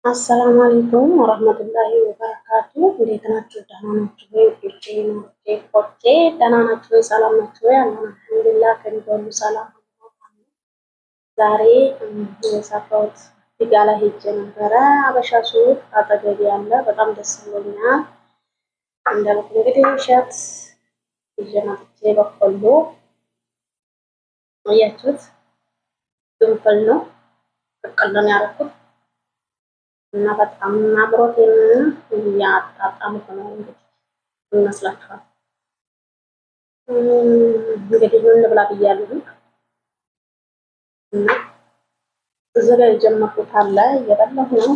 አሰላሙ አለይኩም ወረህመቱላሂ ወበረካቱ። እንዴት ናችሁ? ደህና ናችሁ ወይ? ውዶቼ ማሮቼ ቆቼ ደህና ናችሁ ወይ? ሰላም ናችሁ ወይ? አለን አልሐምዱሊላህ፣ ከእኔ ጋር ሁሉ ሰላም። ዛሬ የሰራሁት ፊጋ ላይ ሄጄ ነበረ። አበሻ ሱቅ አጠገብ ያለ በጣም ደስ ብሎኛል። እንዳልኩ እንግዲህ እሸት ይዤ መጥቼ በቆሎ አያችሁት፣ ግንፍል ነው ቅቅል ነው ያደረኩት እና በጣም አምሮቴን እያጣጣምኩ ነው። እንግዲህ ይመስላችኋል። እንግዲህ እንብላ ብያለሁ እና እዚህ ጋር የጀመርኩት አለ እየበላሁ ነው።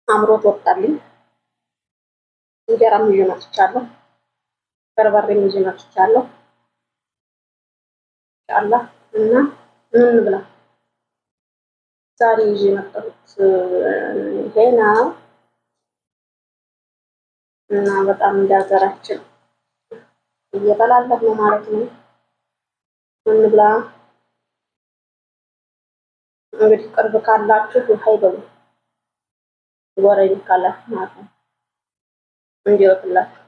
አምሮት ወጣልኝ። እንጀራም ይዤ መጥቻለሁ። በርበሬም ይዤ መጥቻለሁ። ኢንሻአላህ እና ምን ብላ ዛሬ ይዤ የመጣሁት ይሄ ነው እና በጣም እንደ ሀገራችን እየበላለሁ ነው ማለት ነው። ምን ብላ እንግዲህ ቅርብ ካላችሁ ውሃ ይበሉ፣ ጎረቤት ካላችሁ ማለት ነው እንዲወጥላችሁ።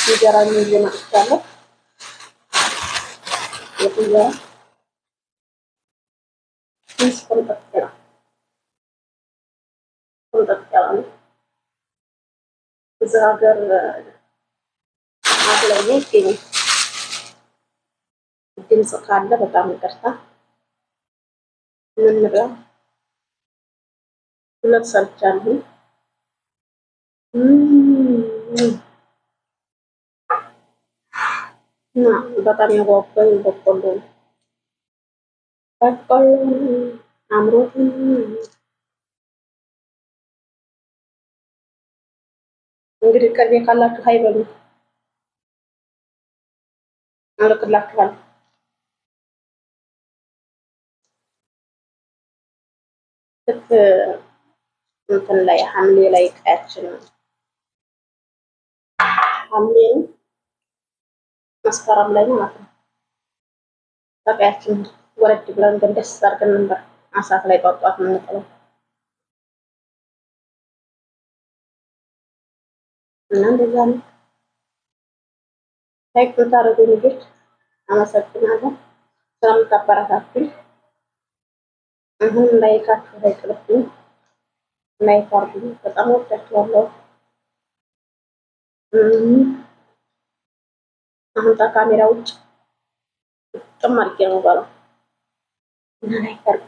እንጀራ ይዤ መጥቻለሁ። የእንጀራ ትንሽ ቆምጠጥ ነው፣ ቆምጠጥ ያለ ነው። እዚህ ሀገር አፍላይ ይገኛል። ድምፅ ካለ በጣም ይቅርታ። ምን እንብላ? ሁለት ሰርቻለሁ። እና በጣም ያጓጓኝ በቆሎ ነው። በቆሎ አምሮት እንግዲህ ቅርቤ ካላችሁ hi በሉ፣ እልክላችኋለሁ። ልክ እንትን ላይ ሐምሌ ላይ ቀያችን ሐምሌ ነው መስከረም ላይ ማለት ነው። በቀያችን ወረድ ብለን ደስ አድርገን ነበር አሳት ላይ ጧጧት የምንጥለው እና እንደዛ ነው። Like የምታደርጉ ልጆች አመሰግናለሁ ስለምታበረታቱኝ። አሁን like ኣችሁ አይቅርብኝ፣ like አድርጉኝ። በጣም ወዳችኋለሁ። አሁን ከካሜራ ውጭ ጥም አድርጌ ነው የምበላው እና like አድርጉ።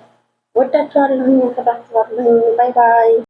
ወዳችኋለሁ፣ አከብራችኋለሁ። Bye bye።